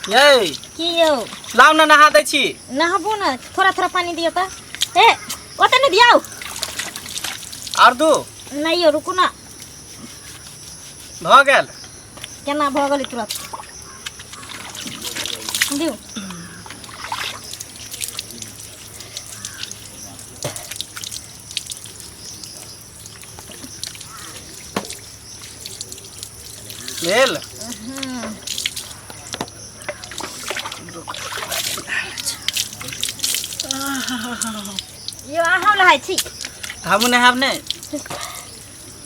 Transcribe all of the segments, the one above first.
यै। की यौ? लाउ ने, नहा दै छी। नहाबू ने, थोड़ा थोड़ा पानी दियौ तऽ। ए, ओते नहि दियौ। आर दू। नहि यौ, रुकू ने। भऽ गेल। केना भऽ गेलै तुरंत? दियौ। भेल। यौ, अहाँ नहाय छी? हमहूँ नहायब। नहि,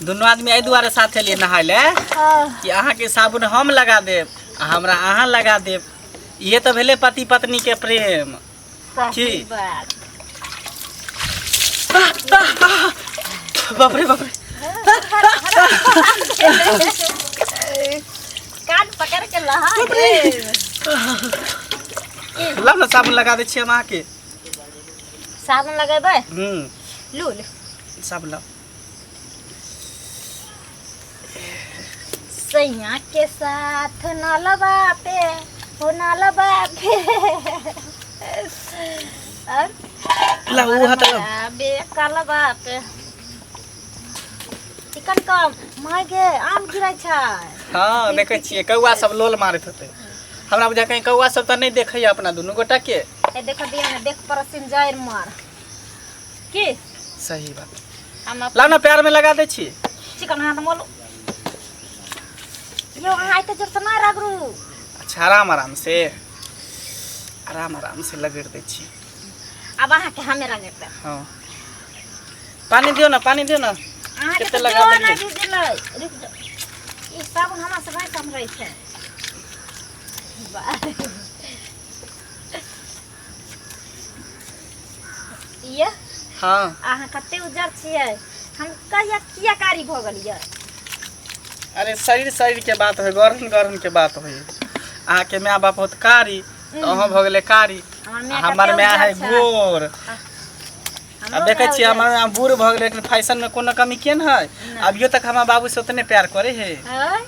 दुनू आदमी एहि दुआरे साथ एलियै नहाय लए कि अहाँके साबुन हम लगा देब आ हमरा अहाँ लगा देब। इहे तऽ भेलै पति पत्नी के प्रेम। सही की? बात। बाप रे बाप रे! कान पकड़ के लहा देब। लाउ ने, साबुन लगा दै छियै हम अहाँके। साबुन लगेबै? हूँ। लू लू। साबुन लाउ। सैया के साथ नलबा पे हो, नलबा पे और लाउ, ओ हाथ लाउ। बे कलबा पे चिकन कम माय गे, आम गिरै छै। हँ, देखै छियै, कौआ सब लोल मारैत होतै। हमरा बुझा कहीं कौआ सब तऽ नहि देखैया अपना दुनू गोटा के। ए, देख दिया ने, देख परसिन जड़ मार की। सही बात। हम लाउ ने, पैर में लगा दै छी। चिकन हाथ मोलू यो, अहाँ एते जोर से ना रगड़ू। अच्छा, आराम आराम से, आराम आराम से लगड़ दै छी। आब अहाँके हमे रगड़ि देब। हँ, पानी दियौ ने, पानी दियौ ने। अहाँके कते तऽ लगा जोर देलियै? नहि भिजलै। रुकि जाउ, ई साबुन हमरा से नहि सम्हरै छै। वाह। ये। हँ। अहाँ कते उज्जर छियै, हम कहिया किया कारी भऽ गेलियै? अरे, शरीर शरीर के बात होइ, गरहन गरहन के बात होइ। अहाँके माय बाप होत कारी तऽ अहाँ भऽ गेलै कारी। हमर माय हमर कते माय है उज्जर छै। गोर। हमरो आ देखै माय छियै, उज्जर हमर माय बूढ़ भऽ गेलै लेकिन फैशन में कोनो कमी केन है। अभियो तक हमर बाबू से उतने प्यार करे है। है?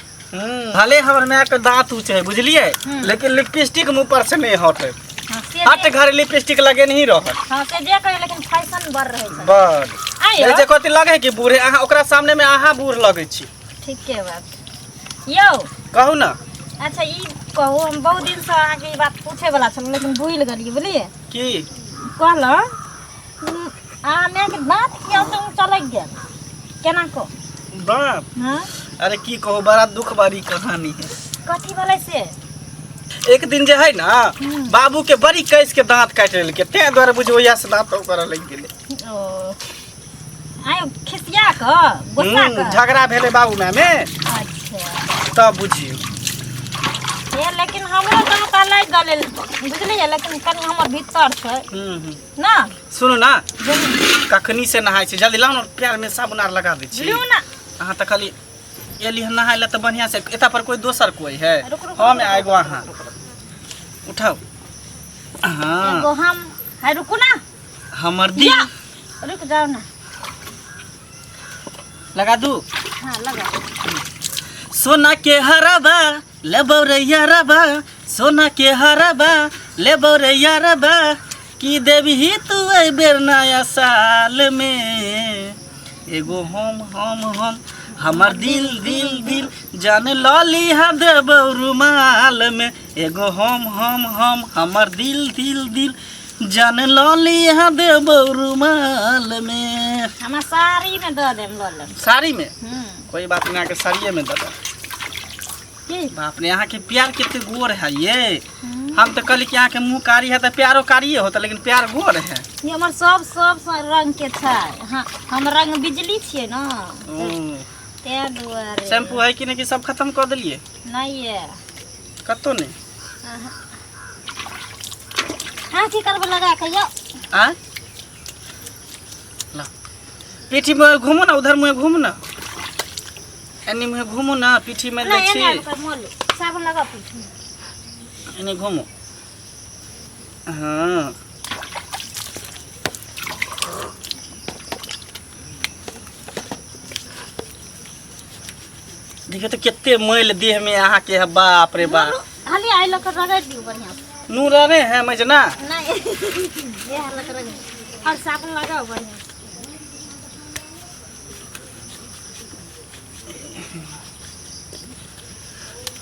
भले हमर माय के दांत ऊँच है, बुझलियै, लेकिन लिपस्टिक मुँह पर से नहीं हटे। हँ, से हट घर लिपस्टिक लगे नहीं रहत। हँ, से जे कहियो, लेकिन फैशन बड़ रहै छै। बड़। आइयो। जे कथी लगे कि बूढ़े, अहाँ ओकरा सामने में अहाँ बूढ़ लगै छी। ठीके बात यौ। कहू ने। अच्छा, ई कहू, हम बहुत दिनसँ अहाँके ई बात पूछे वाला छलहुँ लेकिन भूलि गेलियै, बुझलियै? की? कहलहुँ, अहाँ मायके दाँत किया ओते ऊँचा लागि गेल, केना कऽ? बाप? हँ। अरे, की कहू, बड़ा दुख वाली कहानी है। कथी भेलै से? एक दिन जे है ना, बाबू के बड़ी कैस के दांत काटि लेलकै, तें दुआरे बुझू ओहिया से दांत ओकर लागि गेलै। ओ, आयो खिसिया कऽ, गुस्सा कऽ? झगड़ा भेलै बाबू माय में। अच्छा। तब बुझियौ। हे, लेकिन हमरो दाँत लागि गेलै, बुझलियै, लेकिन कनि हमर भीतर छै। हम्म हम्म। ना। सुनू ना, कखनी से नहाय छी, जल्दी लाउ ने, पैर में साबुन आर लगा दै छी। लिउ ना। अहाँ तऽ खाली एली हन नहाय लए तऽ बढ़िआँ से एतऽ पर कोई दोसर कोई है? रुक, रुक, हम रुक, एगो अहाँ उठाउ। हाँ। एगो हम है, रुकू ना। हमर दिल। या, रुक जाओ ना। लगा दू? हाँ, लगा। सोना के हरबा लेबौ रे यारबा, सोना के हरबा लेबौ रे यारबा, की देबही तू एहि बेर नया साल में? एगो हम हमर दिल दिल दिल जान लली हा देबौ रुमाल में। एगो हम हमर दिल दिल दिल जान लली हा देबौ रुमाल में। हमरा साड़ी में दऽ देम, लऽ लेम। साड़ी में? हम्म। कोई बात नहीं, अहाँके साड़िए में दऽ देब। की? बाप रे, अहाँके प्यार कते गोर है ये। हम तऽ कहली कि अहाँके मुँह कारी है तऽ प्यारो कारिये होता, लेकिन प्यार गोर है। ई हमर सब सब रंग के छै। हाँ, हम रंग बिजली छियै ने, तें दुआरे। शैम्पू है कि नहीं, कि सब खत्म कऽ देलियै? नहीं ये। कतौ नहीं? हाँ, की करबै लगा के यौ? आ ला, पीठी में घूमू ना, उधर मुँहे घूमू ना, एनी मुँहे घूमू ना, पीठी में दै नहीं, छी। एने आबि कऽ मोलू, साबुन लगा पीठ में। एने घूमू। हाँ। देखियौ तऽ कते मैल देह में अहाँके है, बाप रे बाप। मोलू, खाली आइ लऽ कऽ रगड़ि दियौ बढ़िआँ से। नूरा नहीं है मजना। नहीं, देह लऽ कऽ रगड़ि और साबुन लगाओ बढ़िआँ।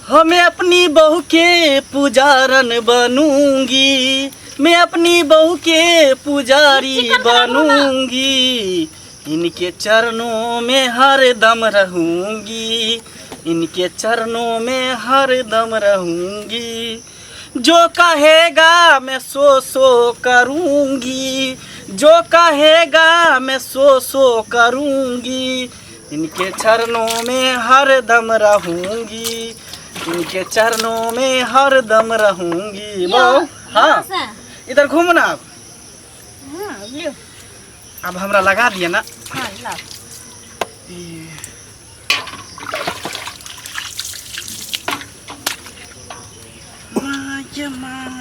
हमें अपनी बहू के पुजारन बनूंगी, मैं अपनी बहू के पुजारी चिकन बना लो ना। बनूंगी, इनके चरणों में हर दम रहूंगी, इनके चरणों में हर दम रहूंगी, जो कहेगा मैं सो सो करूंगी, जो कहेगा मैं सो सो करूंगी, इनके चरणों में हर दम रहूंगी, इनके चरणों में हर दम रहूंगी। यो, बहू हाँ यहाँ से। इधर घूमो ना आप। हाँ, लियो। अब हमरा लगा दिया ना। हाँ, लाओ। माँ ये माँ,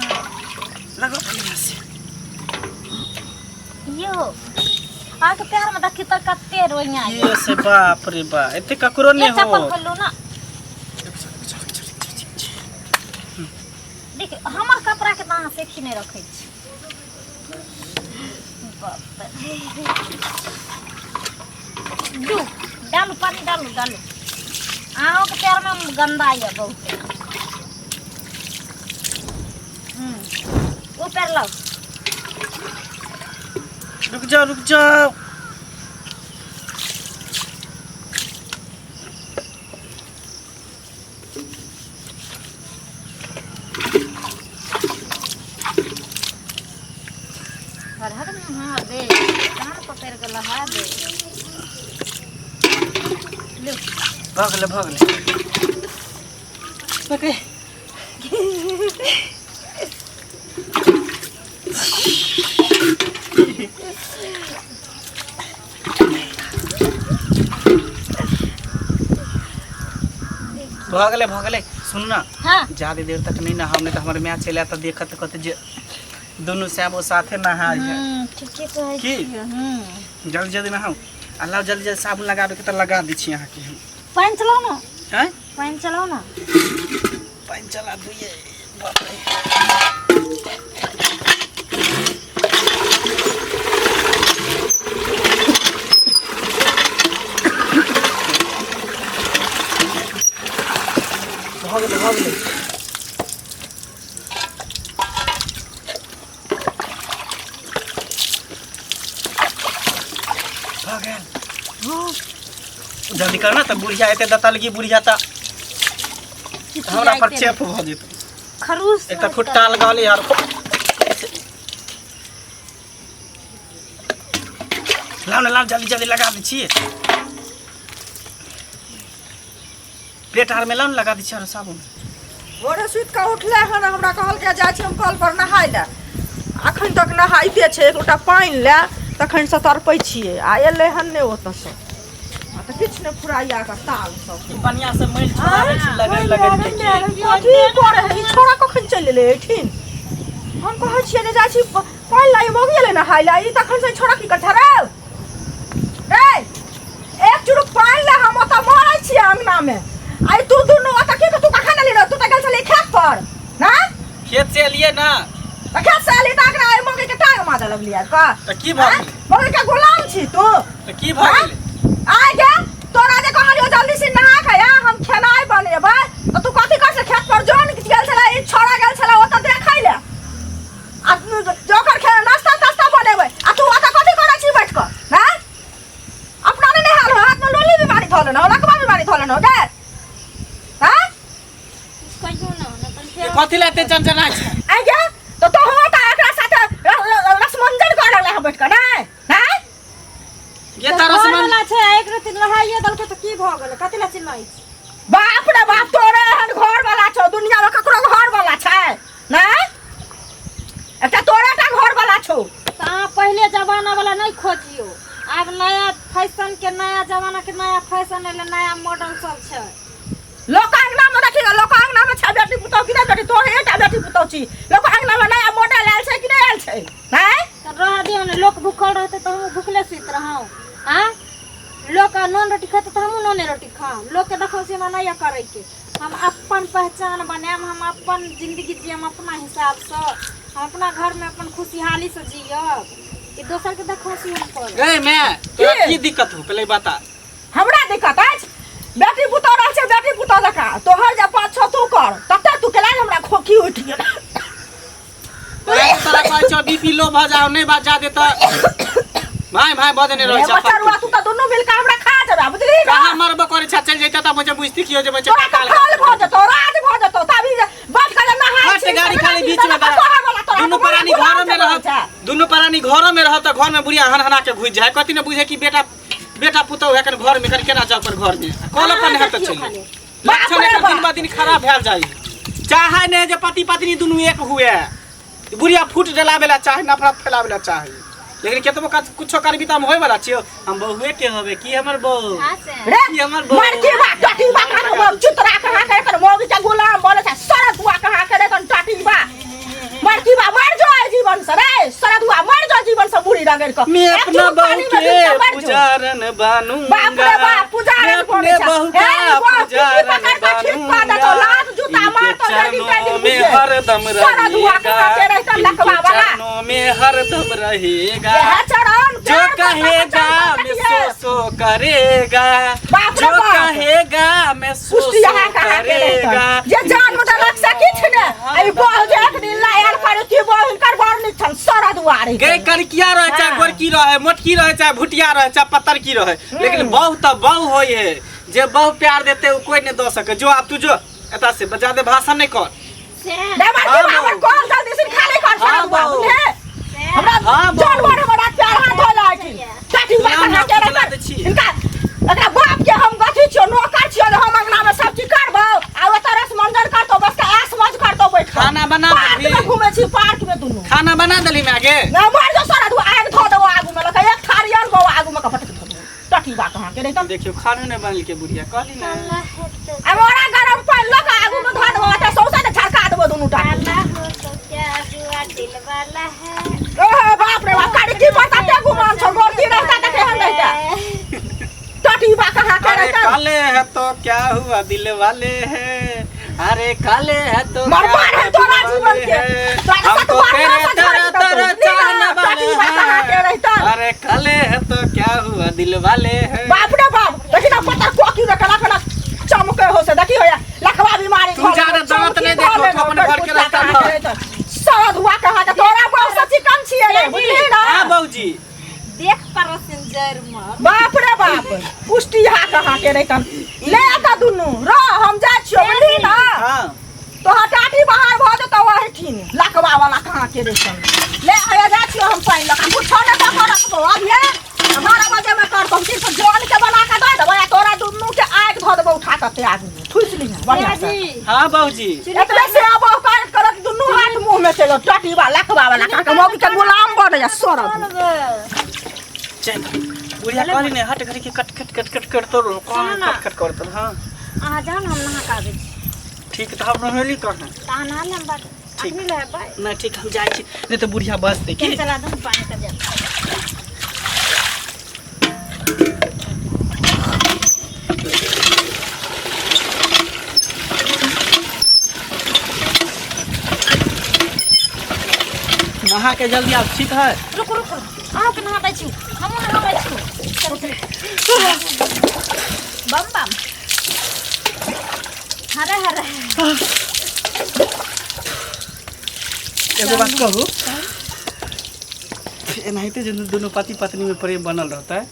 लगाओ बढ़िया से। यो, अहाँके पैर में देखी तऽ कते रोइयाँ ये से बाप रे बा, एते ककरो ये नहीं चप्पल हो। खोलू ना। देख हमर कपड़ा के तऽ अहाँ सेखी नहि रखै छी। बाप रे। दू डालू पानी, डालू डालू। अहाँके पैर में गंदा यऽ बहुत। ओ पैर लाउ। रुक जाओ रुक जाओ। हर हर महादेव, कहाँ पकड़ के लहा दे। लो। भऽ गेलै भऽ गेलै। पकड़। भऽ गेलै भऽ गेलै। सुन ना। हाँ। ज्यादा देर तक नहीं नहाओ, नहीं तो हमारे मैच चले तो देखत कहते जे दुनू सैब वो साथे नहाय है। ठीके कहै की? छियै। जल्दी जल्दी नहाओ। आ लाओ जल्दी जल्दी साबुन लगाबे के तऽ लगा दै छी अहाँके हम। पानि चलाउ ना। आँय? पानि चलाउ ना। पानि चला दियै। बाप रे। भऽ गेलै भऽ गेलै। भऽ गेल। जल्दी कर ना तऽ बुढ़िया एते दतलगी बुढ़िया तऽ हमरा पर चेप भऽ जेतै। खरूस एकटा खुट्टा लगल यार। लाओ ना लाओ जल्दी जल्दी लगा दै छियै। पेट आर में लाओ ना लगा दै छियै आरो साबुन। भोरे सुति कऽ उठलै हन, हमरा कहलकै जाइ छी हम कल पर नहाय लए। अखन तक नहाइते छै, एक लोटा पानि लए तखन से तड़पै छियै आ एलै हन नहि ओतऽसँ। आ तऽ किछु नहि फुराइया कऽ ताल सब। बढ़िया से मैल छोड़ाबै छी लगन लगन के। कथी करे है ई छोड़ा, कखन चलि एलै एहिठिन? हम कहै छियै जे जाइ छी पानि लाइ, मौगी एलै नहाय लए, ई तखन से छोड़ा की करतै रे? रे एक चुरुक पानि ले, हम ओतऽ मरै छियै अंगनामे। आइ तू दुनू ओतऽ की? तू कखन एली रे? तू तऽ गेल छली खेत पर ना? खेत से एलियै ना। तऽ खेत से एली तऽ अगरा एहि मौगी के टांग मारऽ लगली आबि कऽ। तऽ की भऽ गेलै? मौगी के गुलाम छी तू? तऽ की भऽ गेलै? आइ गे, तोरा जे कहलियौ जल्दी से नहा के आ, हम खेनाइ बनेबै, तऽ तू कथी कर से खेत पर जन गेल छलै, ई छोड़ा गेल छलै ओतऽ देखै ले आ जोकर खेना नाश्ता तास्ता बनेबै, आ तू ओतऽ कथी करै छी बैठ कऽ? हैं, अपना नहि नहायल हो, हाथमे लोली बीमारी धऽ लेने हो, लकवा बीमारी धऽ लेने हो गे? हैं, कहियो ना ने तऽ फेर कथी लए एते चनचना छै? आइ गे, तऽ तोहूँ तऽ एकरा साथे रसमंजन कर रहले हँ बैठ कऽ, नहि हैं? ये तऽ रसमन घरवला छै, एक रति नहाइए देलकै तऽ की भऽ गेलै? कथी लए चिल्लाइ छी? बाप रे बाप, तोरे एहन घर वाला छौ? दुनिया में ककरो घर वाला छै? नहि, एकटा तोरे टा घर वाला छौ। तऽ अहाँ पहिले जमाना वाला नहि खोजियौ, आब नया फैशन के, नया जमाना के नया फैशन एलै, नया मॉडल सब छै। लोक अंगना में देखी, लोक अंगना में छै बेटी पुतहु कि नहि बेटी? तोरे एकटा बेटी पुतहु छी, लोक अंगना में नया मॉडल आयल छै कि नहि आयल छै? नहि तऽ रह दियौ ने, लोक भूखल रहतै तऽ हमहूँ भूखले सुति रहौं? आँ, लोक नून रोटी खेतै तऽ हमहूँ नूने रोटी खाउ? लोकके देखौ सीमा नहि यऽ करैके। हम अपन पहचान बनायब, हम अपन जिंदगी जियब अपना हिसाबसँ, हम अपना घरमे अपन खुशहालीसँ जियब। ई दोसरके देखौसी हम करब। रे मैं तोरा की? की दिक्कत हो पहले बता। हमरा दिक्कत अछि बेटी पुतोह रहै छै, बेटी पुतोह जकाँ तोहर जे पाँच छओ तू कर तते तू केला हमरा खोखी उठि गेल। तोरा तोरा कहै छौ बीपी लो भऽ जाओ नहीं बात जा दे तऽ भाई भाई बजने रहै छै। बचरुआ तू तऽ दुनू मिलके हमरा खा जेबा, बुझली ना? कहाँ मरबो करै छै, चलि जैता तऽ मुझे बुझती की हो जे बच्चा तोरा कखाल भऽ जेतौ, राज भऽ जेतौ, तभी जे बैठ के जे नहाय फर्स्ट छी, गाड़ी तभी खाली बीच में तोहर वाला तोरा दुनू तऽ बड़ा प्राणी गुलाम घरों में जकाँ रहत, छै। दुनू प्राणी घरों में रहत तऽ घर में बुढ़िया हन हना के घुसि जाए, कथी ने बुझे कि बेटा बेटा पुतहु है घर में, कनि केना जाउ पर घर में कल अपन है तऽ देखियौ चलि खाली। लक्षण बाप रे एकर दिन बाप। ब दिन खराब भेल जाइ। चाहे ने जे पति पत्नी दुनू एक हुए, बुढ़िया फूट डलावे ला चाहे, नफरत फैलावे ला चाहे, लेकिन केतबो काज कुछो करबी तऽ हम होय वाला छियो, हम बहुए के होबे की हमर बहू हाँ से। रे की हमर बहू। मरकी बा टटी बा कहाँ के चुतरा कहाँ के एकर मौगी के गुलाम बोले छै सरदुआ कहाँ के रे तन टटी बा मरकी बा मर जो आइ जीवन से रे सरदुआ मर जो जीवन से बुढ़ी रगड़ के। मैं एक अपना चुटकी बहू पानी में के डूब के मर जो। पुजारन बनूंगा। बाप रे बाप, पुजारन मैं बने अपने छै। बहू हे, का बहू, किसी पुजारन पकड़ के ठीक कऽ देतौ, बनूंगा। लात जूता इनके मारतौ, जल्दी चरणों जल्दी में बुझे। हरदम सरदुआ कहाँ के रहेगा, रहितन लकवा इनके वाला। चरणों में हरदम रहेगा। यह चरण जो प्यार करता कहेगा तो मैं चरण सो सो करेगा, बाप रे जो बाप। कहेगा मैं सो पुष्टि सो यहाँ कहाँ के करेगा। रहितन। जे जान में रख सकी छी ने, अई बह जे एक दिन लायल करे की बह हिनकर बड़ नीक छन सरदुआ रहितन। गे करिकिया रहे चाहे हाँ। गोरकी रहे, मोटकी रहे चाहे भुटिया रहे चाहे पत्थर की रहे, लेकिन बहु तो बहु होई है। जे बहु प्यार देते वो कोई नहीं दो सके। जो आप तू जो एता से ज्यादा भाषण नहीं कर। से। दे मार हाँ, के बाबर बहू। कॉल जल्दी से खाली कर हाँ, सरदुआ, बहू। बुझले? से। हमरा हाँ, बहू। जानवर हमरा प्यार हाथ हो जाय छी। टाटी बा ना, कहाँ ना, के चला रहितन। दै छी। हिनका एकरा बाप के हम गथी छियो, नौकर छियो, जे हम अंगना में सब चीज करबो आ ओतऽ रस मंजन करतो, बस के ऐश मौज करतो बैठ के। खाना बना पार्क देबही। में घूमे छी, पार्क में दुनू। खाना बना देली माय गे? ना मर जो सरदुआ, आगि धऽ देबो आगू में लऽ के, एक थारी अनबो आगू में के फटक धऽ देबो। टटी बा कहाँ के रहितन। देखियो खानो नहीं बनल के बुढ़िया कहली ना। काला है तो आब ओरा गरम पानि लऽ के आगू में धऽ देबो, ओतऽ सौंसे ने झरका देबो दुनू टा। काला हो तो क्या हुआ दिल वाला है। ओहे बाप रे बाप, काली की पता ते गुमान छौ, गोरकी रहता तऽ केहन रहिता। टटी बा कहाँ के अरे रहितन। काले है तो क्या हुआ दिल वाले है, अरे काले है तो क्या मरबार है हुआ तोरा दिल जीवन वाले के। है। तोरा हम तो सतुआ तेरे ना तरह सजा तरह देतौ। चाहने नीना, वाले टटी बा कहाँ के हैं। रहितन। अरे काले है तो क्या हुआ दिल वाले है। बाप रे बाप, देखी ना पता कोकी रे कला कला चमके हो से देखी होया लखवा बीमारी तू जा रे, दांत नहीं देखो, तू अपन घर के रास्ता धर। सरद हुआ कहाँ के तोरा बहुत सची कम छियै रे, बुझली ना? हाँ बाबूजी। देख पैसेंजर मर। बाप रे बाप, पुष्टि हा कहाँ के रहितन। ले आता दुनू रह, हम जाइ छियौ, बुझली ना? हाँ। तोहर टाटी बाहर भऽ जेतौ अहिठिन, लकवा वाला कहाँ के रहितन। ले आया जाइ छियौ हम पानि लऽ कऽ, कुछो नहि कऽ कऽ रखबौ अभिये। 12 बजे में करतौ, सिर्फ जल के बना कऽ दऽ देबौ आ तोरा दुनू के आगि धऽ देबौ उठा कऽ ते आगू में ठुसि लिहें बढ़िआँ से। जी। हाँ बाबूजी। एतबे से आब औकात करत दुनू हाथ मुँह में चलि टटी बा लकवा वाला कहाँ के मौगी के गुलाम बनैया सरद। चल बुढ़िया कहली ने हट घड़ी के कट कट कट कट करतो रहो, कौन सुनो ना। कट कट करतो। हाँ अहाँ जाउ ने, हम नहा के आबै छी। ठीक, तऽ हम नहेली कहाँ? तऽ अहाँ नहा लेब बाद। ठीक। अखनी लहेबै। नहीं ठीक, हम जाइ छी, नहीं तऽ बुढ़िया बजतै की। चला दू पानी के जाउ। नहा के जल्दी आब, ठीक है? रुक रुक, अहूँके नहा दै छी, हमहूँ नहाबै छी। बम बम हरे हरे। एगो बात कहू, एनाहिते जे दुनू पति पत्नी में प्रेम बनल रहता है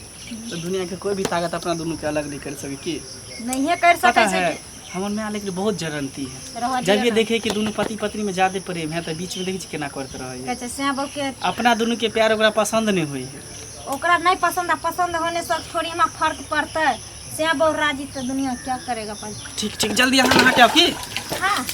तो दुनिया के कोई भी ताकत अपना दोनों के अलग नहीं कर सके की नहिए कर पता सकै छै। है हमर माय लेकिन बहुत जरनती है, रहऽ जब दियौ ये ने। देखे कि दोनों पति पत्नी में ज्यादा प्रेम है तो बीच में देखे छी केना करते रहे कहै छै सैं बहू के अपना दोनों के प्यार ओकरा पसंद नहीं हुई है। ओकरा नहीं पसंद आ पसंद होने से थोड़ी हमरा फर्क पड़तै। सैं बहू राजी तो दुनिया क्या करेगा पर। ठीक ठीक, जल्दी यहाँ नहा के आओ की। हाँ।